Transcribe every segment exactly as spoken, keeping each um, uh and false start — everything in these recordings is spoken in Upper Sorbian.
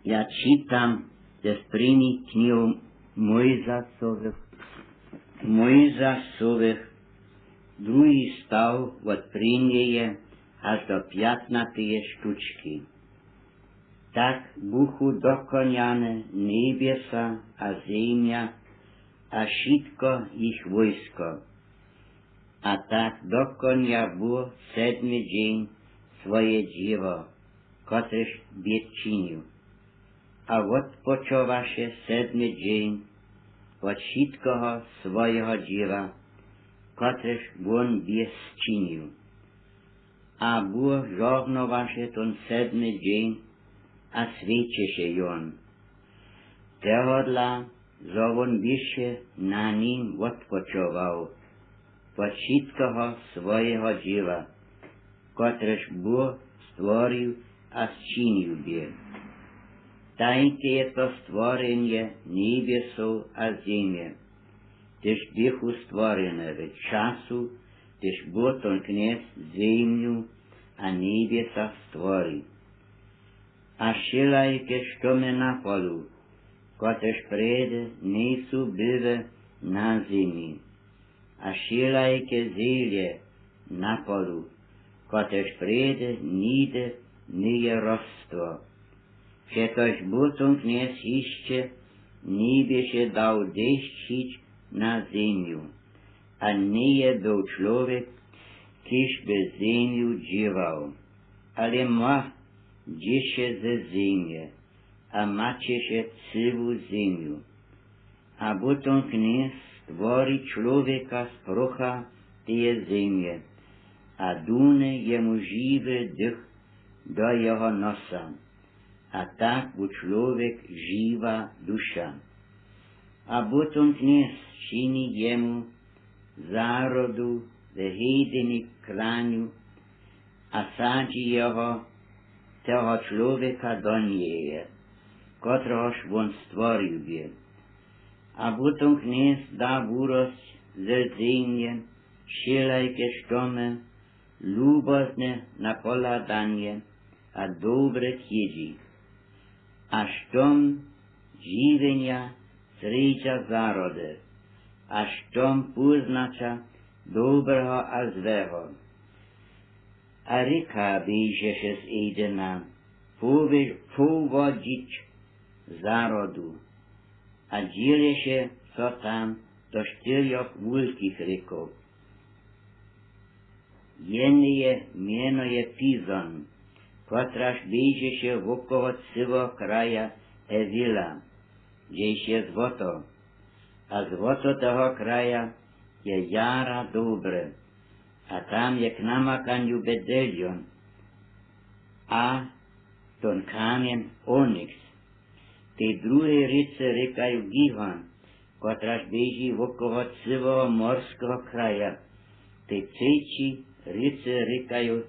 Ja čitam ze prěnich knihow Mojzasowych, Mojzasowych, druhi staw wot prěnjeje haž do pjatnateje štučki. Tak buchu dokonjane njebjesa a zemja a wšitko jich wójsko. A tak dokonja Bóh sedmy dźeń swoje dźěło, kotrež bě činił. A wotpočowaše sedmy dźeń wot wšitkoho swojeho dźěła, kotrež wón bě sčinił. A Bóh žohnowaše tón sedmy dźeń a swjećeše jón. Tehodla, zo wón běše na nim wotpočował wot wšitkeho swojeho dźěła, kotrež Bóh stworił a sčinił bě. Tajke je to stworjenje njebjesow a zemje, hdyž běchu stworjene w času, hdyž Bóh tón knjez zemju a njebjesa stwori. A wšelajke štomy na polu, kotrež prjedy njejsu byłe na zemi, a wšelajke zelje na polu, kotrež prjedy nihdy njeje rostło. Přetož Bóh tón knjez hišće njeběše dał dešć hić na zemju, a njeje był čłowjek, kiž by zemju dźěłał, ale młah dźěše ze zemje a maćeše cyłu zemju. A potom knjez stwori čłowjeka z procha teje zemje a dune jemu žiwy dych do jeho nosa. A tak bu čłowjek žiwa duša. A potom knjez čini jemu zarodu we hejdyni kranju a sadźi jeho, toho čłowjeka do njeje, kotrehož wón stworił bě. A potom knjez da wurosć ze zemje wšelajke štomy, lubozne na pohladanje a dobre k jědźi. A štom žiwjenja srjedźa zarody, a štom póznaća dobreho a złeho. A rěka běžeše z Edena powe-, powodźić zarodu a dźěleše so tam do štyrjoch wulkich rěkow. Jeneje mjeno je Pizon, kotraž běžeše wokoło cyłeho kraja Ewila, hdźež je złoto. A złoto toho kraja je jara dobre. A tam je k namakanju bedelion a ton kamjeń onyks. Tej druhej rěce rěkaju Gihon, kotraž běži wokoło cyłeho morskeho kraja. Tej třeći rěce rěkaju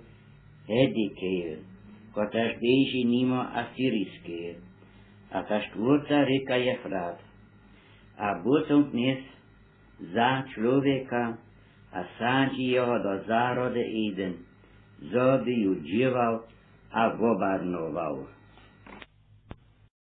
Hedikej, kotraž běži nimo Asiriskeje. A ta štwórta rěka Jefrat. A potom knjez wza čłowjeka a sadźi jeho do zahrody Eden, zo by ju dźěłał a wobadnował.